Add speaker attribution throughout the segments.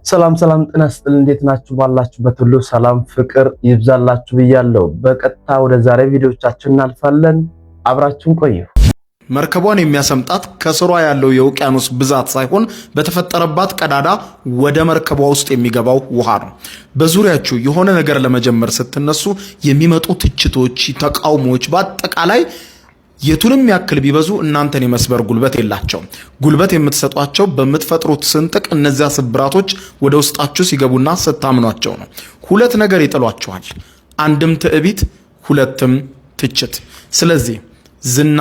Speaker 1: ሰላም ሰላም፣ ጤና ይስጥልኝ። እንዴት ናችሁ? ባላችሁበት ሁሉ ሰላም ፍቅር ይብዛላችሁ ብያለሁ። በቀጥታ ወደ ዛሬ ቪዲዮቻችን እናልፋለን። አብራችሁን ቆዩ።
Speaker 2: መርከቧን የሚያሰምጣት ከስሯ ያለው የውቅያኖስ ብዛት ሳይሆን በተፈጠረባት ቀዳዳ ወደ መርከቧ ውስጥ የሚገባው ውሃ ነው። በዙሪያችሁ የሆነ ነገር ለመጀመር ስትነሱ የሚመጡ ትችቶች፣ ተቃውሞዎች በአጠቃላይ የቱንም ያክል ቢበዙ እናንተን የመስበር ጉልበት የላቸውም። ጉልበት የምትሰጧቸው በምትፈጥሩት ስንጥቅ እነዚያ ስብራቶች ወደ ውስጣችሁ ሲገቡና ስታምኗቸው ነው። ሁለት ነገር ይጥሏችኋል። አንድም ትዕቢት፣ ሁለትም ትችት። ስለዚህ ዝና፣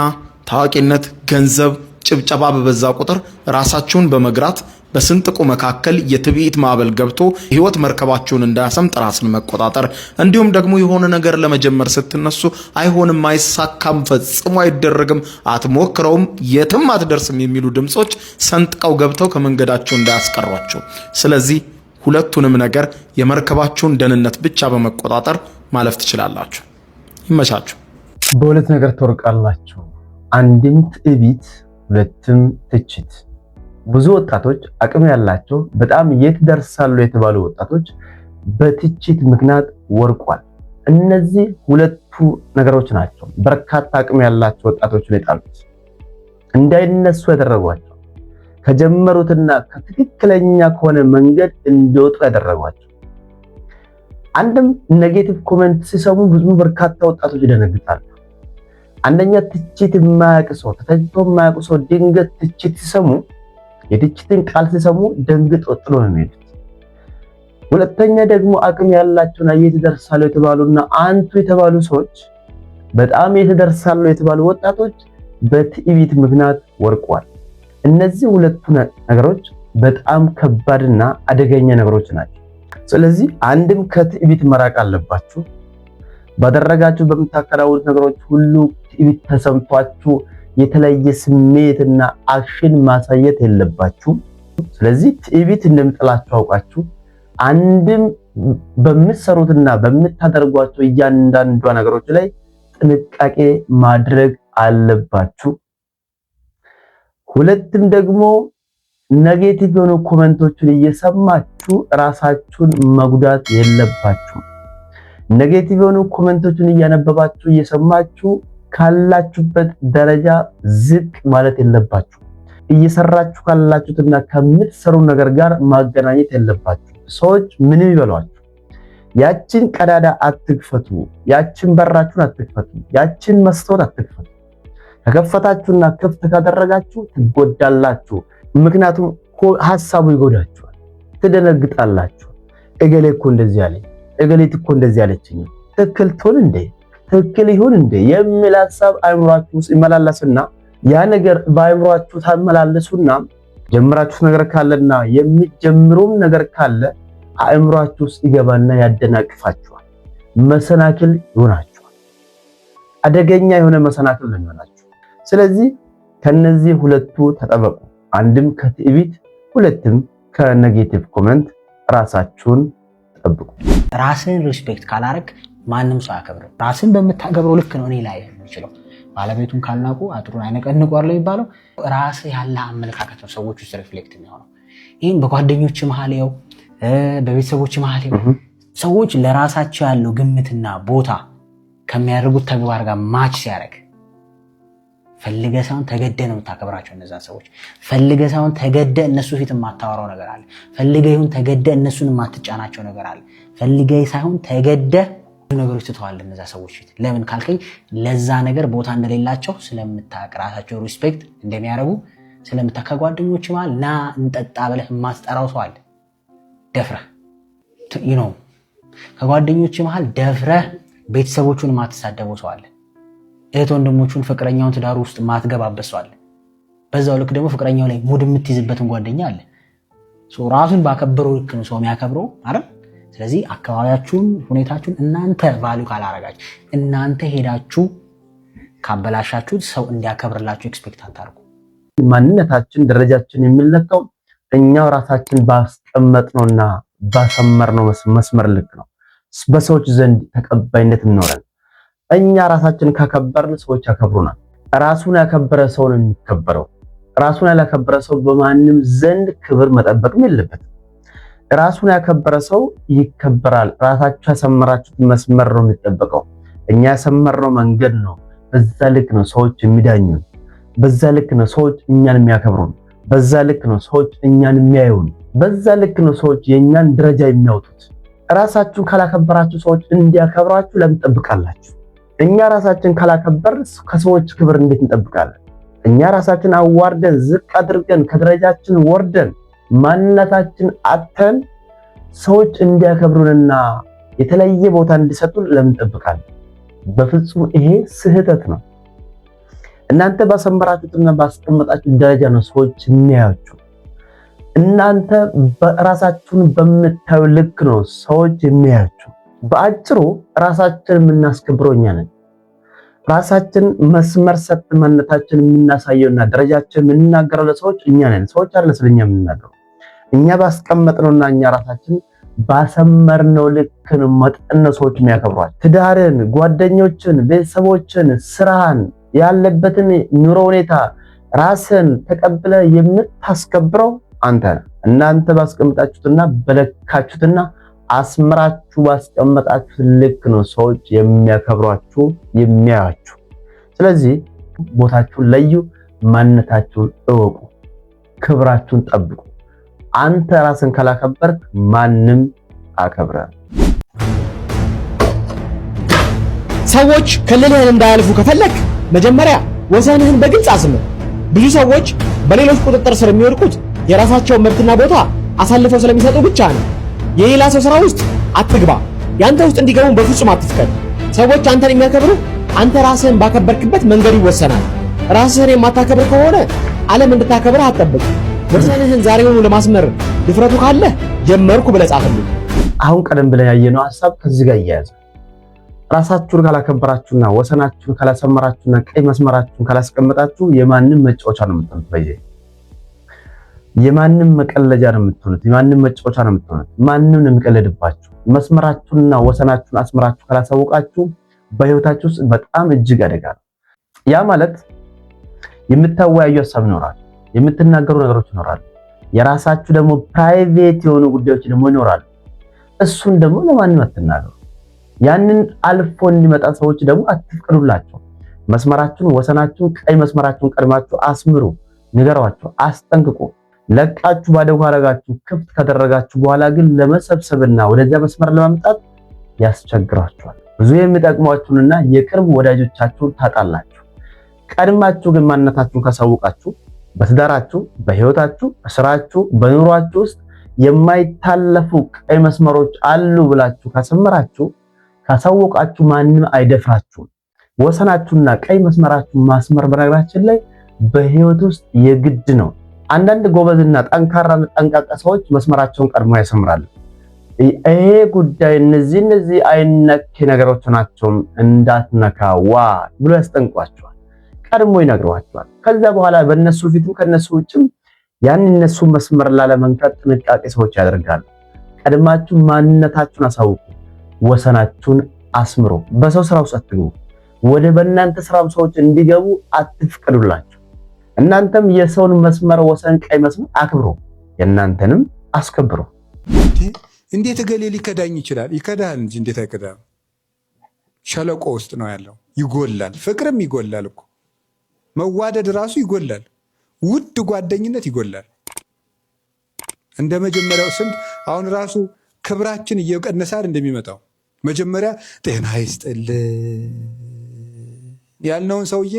Speaker 2: ታዋቂነት፣ ገንዘብ፣ ጭብጨባ በበዛ ቁጥር ራሳችሁን በመግራት በስንጥቁ መካከል የትዕቢት ማዕበል ገብቶ ህይወት መርከባችሁን እንዳያሰምጥ ራስን መቆጣጠር፣ እንዲሁም ደግሞ የሆነ ነገር ለመጀመር ስትነሱ አይሆንም፣ አይሳካም፣ ፈጽሞ አይደረግም፣ አትሞክረውም፣ የትም አትደርስም የሚሉ ድምፆች ሰንጥቀው ገብተው ከመንገዳችሁ እንዳያስቀሯችሁ። ስለዚህ ሁለቱንም ነገር የመርከባችሁን ደህንነት ብቻ በመቆጣጠር ማለፍ ትችላላችሁ። ይመቻችሁ።
Speaker 1: በሁለት ነገር ትወርቃላችሁ፣ አንድም ትዕቢት፣ ሁለትም ትችት። ብዙ ወጣቶች አቅም ያላቸው፣ በጣም የት ደርሳሉ የተባሉ ወጣቶች በትችት ምክንያት ወድቋል። እነዚህ ሁለቱ ነገሮች ናቸው በርካታ አቅም ያላቸው ወጣቶች ላይ ጣሉት፣ እንዳይነሱ ያደረጓቸው፣ ከጀመሩትና ከትክክለኛ ከሆነ መንገድ እንዲወጡ ያደረጓቸው። አንድም negative comment ሲሰሙ ብዙ በርካታ ወጣቶች ይደነግጣሉ። አንደኛ ትችት የማያውቅ ሰው፣ ተተችቶ የማያውቅ ሰው ድንገት ትችት ሲሰሙ፣ የትችትን ቃል ሲሰሙ ደንግጦ ጥሎ ነው የሚሄዱት። ሁለተኛ ደግሞ አቅም ያላቸውና የት ይደርሳሉ የተባሉና አንቱ የተባሉ ሰዎች፣ በጣም የት ይደርሳሉ የተባሉ ወጣቶች በትዕቢት ምክንያት ወድቋል። እነዚህ ሁለቱ ነገሮች በጣም ከባድና አደገኛ ነገሮች ናቸው። ስለዚህ አንድም ከትዕቢት መራቅ አለባችሁ። ባደረጋችሁ በምታከናውኑት ነገሮች ሁሉ ትዕቢት ተሰምቷችሁ የተለየ ስሜትና action ማሳየት የለባችሁም። ስለዚህ ትዕቢት እንደሚጥላችሁ አውቃችሁ አንድም በምትሰሩትና በምታደርጓቸው እያንዳንዷ ነገሮች ላይ ጥንቃቄ ማድረግ አለባችሁ። ሁለትም ደግሞ negative የሆኑ comment ኦችን እየሰማችሁ ራሳችሁን መጉዳት የለባችሁም። Negative የሆኑ comment ኦችን እያነበባችሁ፣ እየሰማችሁ ካላችሁበት ደረጃ ዝቅ ማለት የለባችሁ። እየሰራችሁ ካላችሁትና ከምትሰሩ ነገር ጋር ማገናኘት የለባችሁ። ሰዎች ምንም ይበሏችሁ፣ ያችን ቀዳዳ አትክፈቱ፣ ያችን በራችሁን አትክፈቱ፣ ያችን መስታወት አትክፈቱ። ከከፈታችሁና ክፍት ካደረጋችሁ ትጎዳላችሁ። ምክንያቱም ሀሳቡ ይጎዳችኋል፣ ትደነግጣላችሁ። እገሌ እኮ እንደዚህ አለኝ፣ እገሌት እኮ እንደዚህ አለችኝ፣ ትክክል ትሆን እንዴ፣ ትክክል ይሁን እንዴ የሚል ሀሳብ አእምሯችሁ ውስጥ ይመላለስና ያ ነገር በአእምሯችሁ ታመላልሱና ጀምራችሁት ነገር ካለና የሚጀምሩም ነገር ካለ አእምሯችሁ ውስጥ ይገባና ያደናቅፋችኋል። መሰናክል ይሆናችኋል። አደገኛ የሆነ መሰናክል ነው የሚሆናችሁ። ስለዚህ ከነዚህ ሁለቱ ተጠበቁ። አንድም ከትዕቢት፣ ሁለትም ከ negative comment ራሳችሁን ጠብቁ።
Speaker 3: ራስን respect ካላረግ ማንም ሰው አያከብርም። ራስን በምታከብረው ልክ ነው እኔ ላይ የሚችለው። ባለቤቱን ካልናቁ አጥሩን አይነቀንቁ አይደል የሚባለው? ራስህ ያለ አመለካከት ነው ሰዎች ውስጥ reflect የሚሆነው። ይህም በጓደኞች መሀል ያው በቤተሰቦች መሀል ያው ሰዎች ለራሳቸው ያለው ግምትና ቦታ ከሚያደርጉት ተግባር ጋር match ሲያደርግ ፈልገህ ሳይሆን ተገደህ ነው የምታከብራቸው እነዛን ሰዎች። ፈልገህ ሳይሆን ተገደህ እነሱ ፊት የማታወራው ነገር አለ። ፈልገህ ይሁን ተገደህ እነሱን የማትጫናቸው ነገር አለ። ፈልገህ ሳይሆን ተገደህ ብዙ ነገሮች ትተዋለህ እነዛ ሰዎች ፊት። ለምን ካልከኝ ለዛ ነገር ቦታ እንደሌላቸው ስለምታውቅ፣ ራሳቸው respect እንደሚያደርጉ ስለምታውቅ። ከጓደኞች መሀል ና እንጠጣ ብለህ የማትጠራው ሰው አለ ደፍረህ። ከጓደኞች መሀል ደፍረህ ቤተሰቦቹን የማትሳደበው ሰው አለ። እህት ወንድሞቹን፣ ፍቅረኛውን፣ ትዳሩ ውስጥ ማትገባበት ሰው አለ። በዛው ልክ ደግሞ ፍቅረኛው ላይ ሙድ የምትይዝበትን ጓደኛ አለ። ራሱን ባከበረው ልክ ነው ሰው የሚያከብረው አይደል? ስለዚህ አካባቢያችሁን፣ ሁኔታችሁን እናንተ value ካላረጋችሁ፣ እናንተ ሄዳችሁ ካበላሻችሁት ሰው እንዲያከብርላችሁ expect አታርጉ።
Speaker 1: ማንነታችን፣ ደረጃችን የሚለካው እኛው ራሳችን ባስቀመጥነውና ባሰመርነው መስመር ልክ ነው። በሰዎች ዘንድ ተቀባይነት የሚኖረን እኛ ራሳችን ካከበርን ሰዎች ያከብሩናል። ራሱን ያከበረ ሰው ነው የሚከበረው። ራሱን ያላከበረ ሰው በማንም ዘንድ ክብር መጠበቅም የለበትም። ራሱን ያከበረ ሰው ይከበራል። ራሳችሁ ያሰመራችሁት መስመር ነው የሚጠበቀው። እኛ ያሰመርነው መንገድ ነው። በዛ ልክ ነው ሰዎች የሚዳኙን። በዛ ልክ ነው ሰዎች እኛን የሚያከብሩን። በዛ ልክ ነው ሰዎች እኛን የሚያዩን። በዛ ልክ ነው ሰዎች የእኛን ደረጃ የሚያወጡት። ራሳችሁን ካላከበራችሁ ሰዎች እንዲያከብራችሁ ለምን ትጠብቃላችሁ? እኛ ራሳችን ካላከበር ከሰዎች ክብር እንዴት እንጠብቃለን? እኛ ራሳችን አዋርደን ዝቅ አድርገን ከደረጃችን ወርደን ማንነታችን አጥተን ሰዎች እንዲያከብሩንና የተለየ ቦታ እንዲሰጡን ለምን እንጠብቃለን? በፍጹም ይሄ ስህተት ነው። እናንተ ባሰመራችሁትና ባስቀመጣችሁት ደረጃ ነው ሰዎች የሚያያችሁ። እናንተ ራሳችሁን በምታዩ ልክ ነው ሰዎች የሚያያችሁ። በአጭሩ ራሳችን የምናስከብረው እኛ ነን። ራሳችን መስመር ሰጥ ማንነታችን የምናሳየውና ደረጃችን የምንናገረው ለሰዎች እኛ ነን። ሰዎች አይደለም ስለኛ የምንናገረው። እኛ ባስቀመጥነውና እኛ ራሳችን ባሰመርነው ልክ ነው መጠን ነው ሰዎች የሚያከብሯል። ትዳርን፣ ጓደኞችን፣ ቤተሰቦችን፣ ስራህን፣ ያለበትን ኑሮ ሁኔታ ራስን ተቀብለ የምታስከብረው አንተ ነህ። እናንተ ባስቀመጣችሁትና በለካችሁትና አስምራችሁ ባስቀመጣችሁት ልክ ነው ሰዎች የሚያከብሯችሁ የሚያያችሁ። ስለዚህ ቦታችሁን ለዩ፣ ማንነታችሁን እወቁ፣ ክብራችሁን ጠብቁ። አንተ ራስን ካላከበርክ ማንም አከብረ።
Speaker 4: ሰዎች ክልልህን እንዳያልፉ ከፈለክ መጀመሪያ ወሰንህን በግልጽ አስምር። ብዙ ሰዎች በሌሎች ቁጥጥር ስር የሚወድቁት የራሳቸውን መብትና ቦታ አሳልፈው ስለሚሰጡ ብቻ ነው። የሌላ ሰው ስራ ውስጥ አትግባ። ያንተ ውስጥ እንዲገቡ በፍጹም አትፍቀድ። ሰዎች አንተን የሚያከብሩ አንተ ራስህን ባከበርክበት መንገድ ይወሰናል። ራስህን የማታከብር ከሆነ ዓለም እንድታከብርህ አትጠብቅ። ወሰንህን ዛሬውኑ ለማስመር ድፍረቱ ካለህ ጀመርኩ ብለህ ጻፍልኝ።
Speaker 1: አሁን ቀደም ብለን ያየነው ሐሳብ ከዚህ ጋር እያያዘ ራሳችሁን ካላከበራችሁና ወሰናችሁን ካላሰመራችሁና ቀይ መስመራችሁን ካላስቀመጣችሁ የማንም መጫወቻ ነው የምትሆኑት። በየ የማንም መቀለጃ ነው የምትሆኑት። የማንም መጫወቻ ነው የምትሆኑት። ማንም ነው የሚቀለድባችሁ። መስመራችሁንና ወሰናችሁን አስመራችሁ ካላሳወቃችሁ በህይወታችሁ ውስጥ በጣም እጅግ አደጋ ነው። ያ ማለት የምታወያዩ ሀሳብ ይኖራል፣ የምትናገሩ ነገሮች ይኖራሉ። የራሳችሁ ደግሞ private የሆኑ ጉዳዮች ደግሞ ይኖራሉ። እሱን ደግሞ ለማንም አትናገሩ። ያንን አልፎ እንዲመጣ ሰዎች ደግሞ አትፍቀዱላቸው። መስመራችሁን፣ ወሰናችሁን፣ ቀይ መስመራችሁን ቀድማችሁ አስምሩ፣ ንገሯቸው፣ አስጠንቅቁ። ለቃችሁ ባዶ ካረጋችሁ ክፍት ካደረጋችሁ በኋላ ግን ለመሰብሰብና ወደዚያ መስመር ለማምጣት ያስቸግራችኋል። ብዙ የሚጠቅሟችሁንና የቅርብ ወዳጆቻችሁን ታጣላችሁ። ቀድማችሁ ግን ማንነታችሁን ካሳወቃችሁ በትዳራችሁ፣ በህይወታችሁ፣ በስራችሁ፣ በኑሯችሁ ውስጥ የማይታለፉ ቀይ መስመሮች አሉ ብላችሁ ካሰመራችሁ ካሳወቃችሁ ማንም አይደፍራችሁም። ወሰናችሁና ቀይ መስመራችሁን ማስመር በነገራችን ላይ በህይወት ውስጥ የግድ ነው። አንዳንድ ጎበዝና ጠንካራ ጠንቃቃ ሰዎች መስመራቸውን ቀድሞ ያሰምራሉ። ይሄ ጉዳይ እነዚህ አይነኬ ነገሮች ናቸው እንዳትነካ ዋ ብሎ ያስጠንቋቸዋል። ቀድሞ ይነግሯቸዋል። ከዛ በኋላ በእነሱ ፊትም ከነሱ ውጭም ያን እነሱ መስመር ላለመንካት ጥንቃቄ ሰዎች ያደርጋሉ። ቀድማችሁ ማንነታችሁን አሳውቁ። ወሰናችሁን አስምሩ። በሰው ስራ ውስጥ አትግቡ። ወደ በእናንተ ስራም ሰዎች እንዲገቡ አትፍቀዱላቸው። እናንተም የሰውን መስመር ወሰን፣ ቀይ መስመር አክብሩ፣ የእናንተንም አስከብሩ።
Speaker 5: እንዴት እገሌ ሊከዳኝ ይችላል? ይከዳል እንጂ እንዴት አይከዳም? ሸለቆ ውስጥ ነው ያለው። ይጎላል፣ ፍቅርም ይጎላል እኮ መዋደድ ራሱ ይጎላል። ውድ ጓደኝነት ይጎላል። እንደ መጀመሪያው ስንት አሁን ራሱ ክብራችን እየቀነሳል እንደሚመጣው መጀመሪያ ጤና ይስጥልን ያልነውን ሰውዬ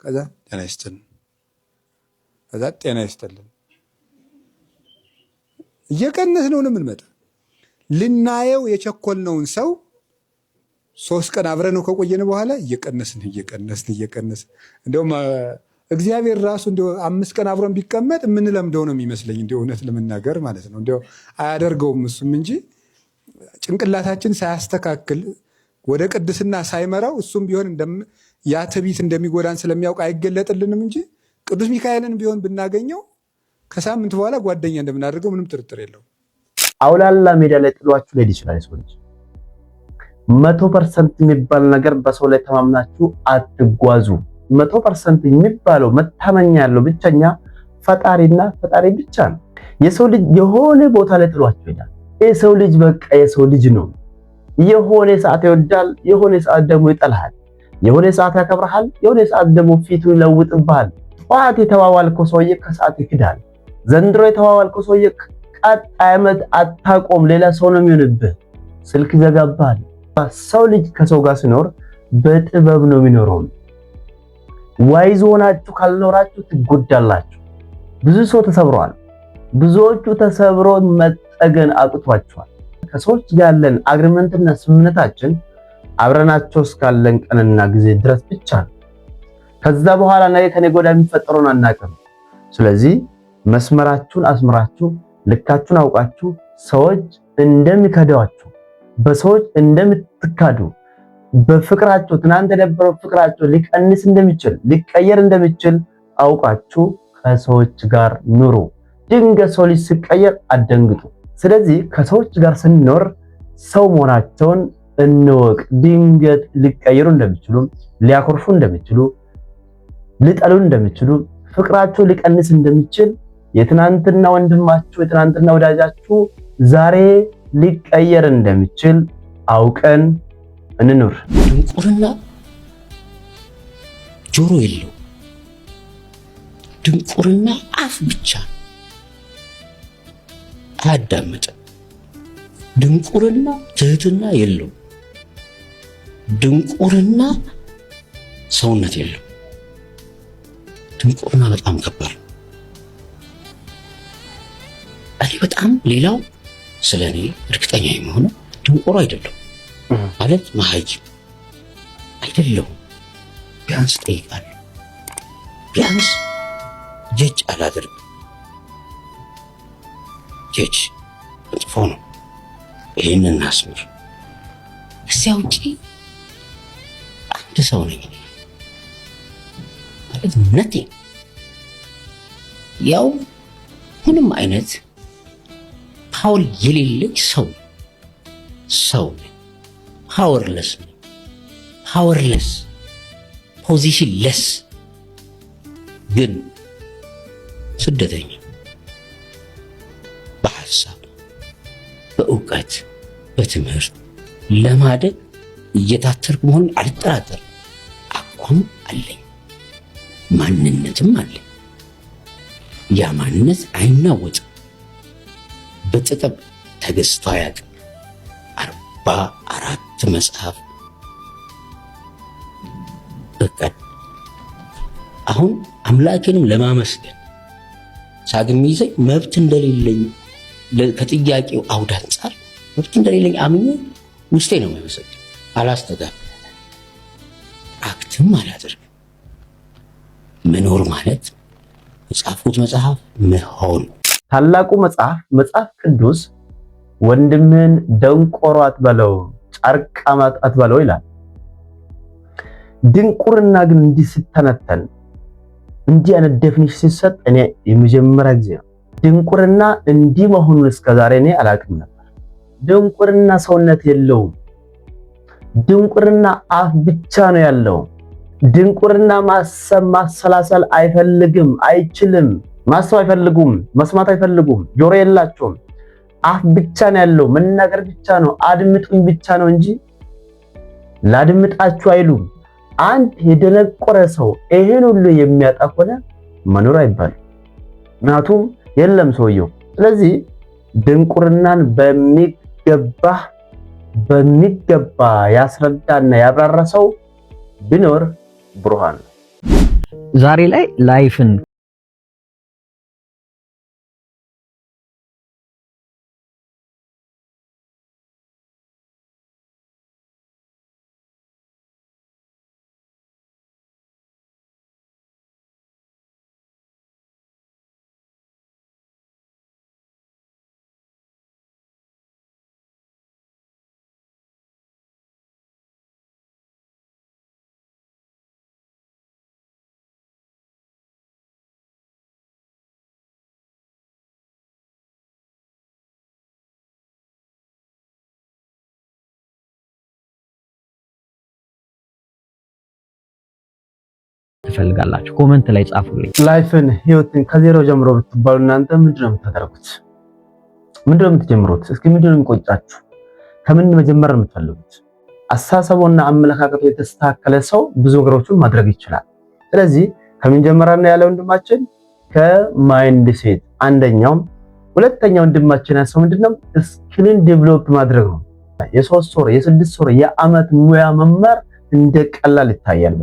Speaker 5: ከዛ ጤና ይስጥልን፣ ከዛ ጤና ይስጥልን እየቀነስ ነው የምንመጣ። ልናየው የቸኮልነውን ሰው 3 ቀን አብረነው ከቆየን በኋላ እየቀነስን እየቀነስን እየቀነስን እንደውም እግዚአብሔር ራሱ እንደው 5 ቀን አብረን ቢቀመጥ የምንለምደው ነው የሚመስለኝ፣ እንደው እውነት ለመናገር ማለት ነው። እንደው አያደርገውም እሱም እንጂ ጭንቅላታችን ሳያስተካክል ወደ ቅድስና ሳይመራው እሱም ቢሆን ያ ትዕቢት እንደሚጎዳን ስለሚያውቅ አይገለጥልንም እንጂ ቅዱስ ሚካኤልን ቢሆን ብናገኘው ከሳምንት በኋላ ጓደኛ እንደምናደርገው ምንም ጥርጥር የለውም።
Speaker 1: አውላላ ሜዳ ላይ ጥሏችሁ ሊሄድ ይችላል የሰው ልጅ። 100% የሚባል ነገር በሰው ላይ ተማምናችሁ አትጓዙ። 100% የሚባለው መታመኛ ያለው ብቸኛ ፈጣሪና ፈጣሪ ብቻ ነው። የሰው ልጅ የሆነ ቦታ ላይ ጥሏችሁ ይሄዳል። የሰው ልጅ በቃ የሰው ልጅ ነው። የሆነ ሰዓት ይወዳል፣ የሆነ ሰዓት ደግሞ ይጠላሃል። የሆነ ሰዓት ያከብርሃል፣ የሆነ ሰዓት ደግሞ ፊቱን ይለውጥብሃል። ጠዋት የተዋዋልከው ሰውዬ ከሰዓት ይክዳል። ዘንድሮ የተዋዋልከው ሰውዬ ቀጣይ ዓመት አታቆም፣ ሌላ ሰው ነው የሚሆንብህ። ስልክ ይዘጋብሃል። ሰው ልጅ ከሰው ጋር ሲኖር በጥበብ ነው የሚኖረው። Wise ሆናችሁ ካልኖራችሁ ትጎዳላችሁ። ብዙ ሰው ተሰብረዋል። ብዙዎቹ ተሰብሮ መጠገን አቅቷቸዋል። ከሰዎች ጋር ያለን agreement ና ስምምነታችን አብረናቸው እስካለን ቀንና ጊዜ ድረስ ብቻ ነው። ከዛ በኋላ ነገ ከነገ ወዲያ የሚፈጠረውን አናውቅም። ስለዚህ መስመራችሁን አስምራችሁ ልካችሁን አውቃችሁ ሰዎች እንደሚከዷችሁ፣ በሰዎች እንደምትካዱ፣ በፍቅራቸው ትናንት የነበረው ፍቅራቸው ሊቀንስ እንደሚችል፣ ሊቀየር እንደሚችል አውቃችሁ ከሰዎች ጋር ኑሩ። ድንገት ሰው ልጅ ሲቀየር አትደንግጡ። ስለዚህ ከሰዎች ጋር ስንኖር ሰው መሆናቸውን እንወቅ። ድንገት ሊቀየሩ እንደሚችሉ፣ ሊያኮርፉ እንደሚችሉ፣ ሊጠሉ እንደሚችሉ፣ ፍቅራቸው ሊቀንስ እንደሚችል፣ የትናንትና ወንድማችሁ የትናንትና ወዳጃችሁ ዛሬ ሊቀየር እንደሚችል አውቀን እንኑር።
Speaker 6: ድንቁርና ጆሮ የለው። ድንቁርና አፍ ብቻ አያዳምጥም። ድንቁርና ትህትና የለው። ድንቁርና ሰውነት የለው። ድንቁርና በጣም ከባድ ነው። እኔ በጣም ሌላው ስለ እኔ እርግጠኛ የመሆነው ድንቁሮ አይደለሁም ማለት መሀይም አይደለሁም። ቢያንስ ጠይቃለሁ። ቢያንስ ጀጅ አላደርግም። ጀጅ መጥፎ ነው። ይህንን እናስምር። እዚያ ውጪ አንድ ሰው ነኝ ማለት nothing፣ ያው ምንም አይነት power የሌለኝ ሰው ሰው ነኝ። Powerless ነኝ። Powerless, positionless፣ ግን ስደተኛ በሀሳብ፣ በእውቀት፣ በትምህርት ለማደግ እየታተርኩ መሆኑን አልጠራጠርም። አቋም አለኝ፣ ማንነትም አለኝ። ያ ማንነት አይናወጥም። በጥቅም ተገዝቶ አያውቅም። 44 መጽሐፍ በቃ አሁን አምላኬንም ለማመስገን ሳግ የሚይዘኝ መብት እንደሌለኝ፣ ከጥያቄው አውድ አንጻር መብት እንደሌለኝ አምኜ ውስጤ ነው የሚያመሰግን። አላስተጋባም፣ act ም አላደርግም። መኖር ማለት የጻፍኩት መጽሐፍ መሆን።
Speaker 1: ታላቁ መጽሐፍ መጽሐፍ ቅዱስ ወንድምህን ደንቆሮ አትበለው፣ ጨርቃም አትበለው ይላል። ድንቁርና ግን እንዲህ ሲተነተን፣ እንዲህ አይነት definition ሲሰጥ እኔ የመጀመሪያ ጊዜ ነው። ድንቁርና እንዲህ መሆኑን እስከዛሬ እኔ አላውቅም ነበር። ድንቁርና ሰውነት የለውም። ድንቁርና አፍ ብቻ ነው ያለው። ድንቁርና ማሰብ ማሰላሰል አይፈልግም፣ አይችልም። ማሰብ አይፈልጉም፣ መስማት አይፈልጉም፣ ጆሮ የላቸውም። አፍ ብቻ ነው ያለው፣ መናገር ብቻ ነው፣ አድምጡኝ ብቻ ነው እንጂ ላድምጣችሁ አይሉም። አንድ የደነቆረ ሰው ይሄን ሁሉ የሚያጣ ከሆነ መኖር አይባልም። ምክንያቱም የለም ሰውየው። ስለዚህ ድንቁርናን በሚገባ በሚገባ ያስረዳና ያብራራ ሰው ቢኖር ብሩሃን ነው።
Speaker 7: ዛሬ ላይ life ን ትፈልጋላችሁ? Comment ላይ ጻፉልኝ።
Speaker 1: Life ን ህይወትን ከዜሮ ጀምሮ ብትባሉ እናንተ ምንድን ነው የምታደርጉት? ምንድነው የምትጀምሩት? እስኪ ምንድነው የሚቆጫችሁ? ከምን መጀመር ነው የምትፈልጉት? አስተሳሰቡና አመለካከቱ የተስተካከለ ሰው ብዙ ነገሮችን ማድረግ ይችላል። ስለዚህ ከምን ጀመራና ያለ ወንድማችን ከ mindset አንደኛው። ሁለተኛው ወንድማችን ያሰው ምንድነው? Skill ን develop ማድረግ ነው። የ3 ወር፣ የ6 ወር፣ የአመት ሙያ መማር እንደ ቀላል ይታያል።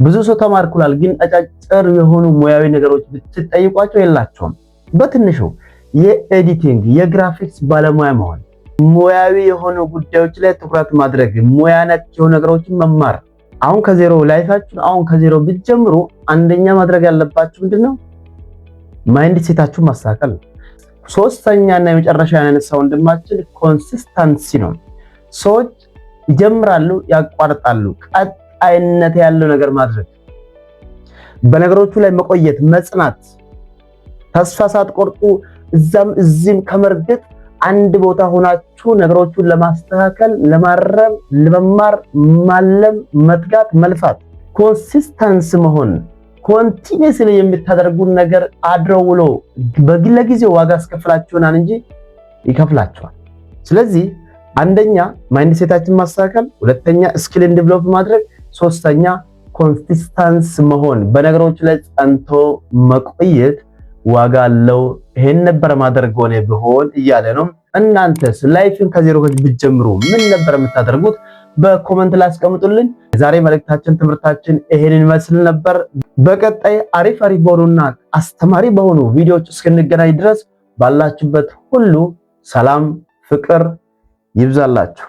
Speaker 1: ብዙ ሰው ተማርኩላል፣ ግን አጫጭር የሆኑ ሙያዊ ነገሮች ብትጠይቋቸው የላቸውም። በትንሹ የ editing፣ የ graphics ባለሙያ መሆን፣ ሙያዊ የሆኑ ጉዳዮች ላይ ትኩረት ማድረግ፣ ሙያ ነክ የሆኑ ነገሮችን መማር። አሁን ከዜሮ life ኣችሁን አሁን ከዜሮ ብትጀምሩ አንደኛ ማድረግ ያለባችሁ ምንድነው? Mindset ኣችሁን ማስተካከል ነው። ሶስተኛ እና የመጨረሻ ያነሳ ወንድማችን consistency ነው። ሰዎች ይጀምራሉ፣ ያቋርጣሉ። ቀጣይነት ያለው ነገር ማድረግ፣ በነገሮቹ ላይ መቆየት፣ መጽናት፣ ተስፋ ሳትቆርጡ እዛም እዚህም ከመርገጥ አንድ ቦታ ሆናችሁ ነገሮቹን ለማስተካከል፣ ለማረም፣ ለመማር፣ ማለም፣ መትጋት፣ መልፋት፣ consistence መሆን፣ continuously የምታደርጉን ነገር አድሮ ውሎ በጊዜው ዋጋ አስከፍላችሁናል እንጂ ይከፍላችኋል። ስለዚህ አንደኛ mindset ኣችን ማስተካከል፣ ሁለተኛ skill ን develop ማድረግ፣ ሶስተኛ consistence መሆን፣ በነገሮች ላይ ጸንቶ መቆየት ዋጋ አለው። ይሄን ነበር ማደርገው እኔ ብሆን እያለ ነው። እናንተስ life ን ከዜሮ ብትጀምሩ ምን ነበር የምታደርጉት? በ comment ላይ አስቀምጡልን። ዛሬ መልእክታችን ትምህርታችን ይሄንን ይመስል ነበር። በቀጣይ አሪፍ አሪፍ በሆኑና አስተማሪ በሆኑ ቪዲዮዎች እስክንገናኝ ድረስ ባላችሁበት ሁሉ ሰላም፣ ፍቅር ይብዛላችሁ።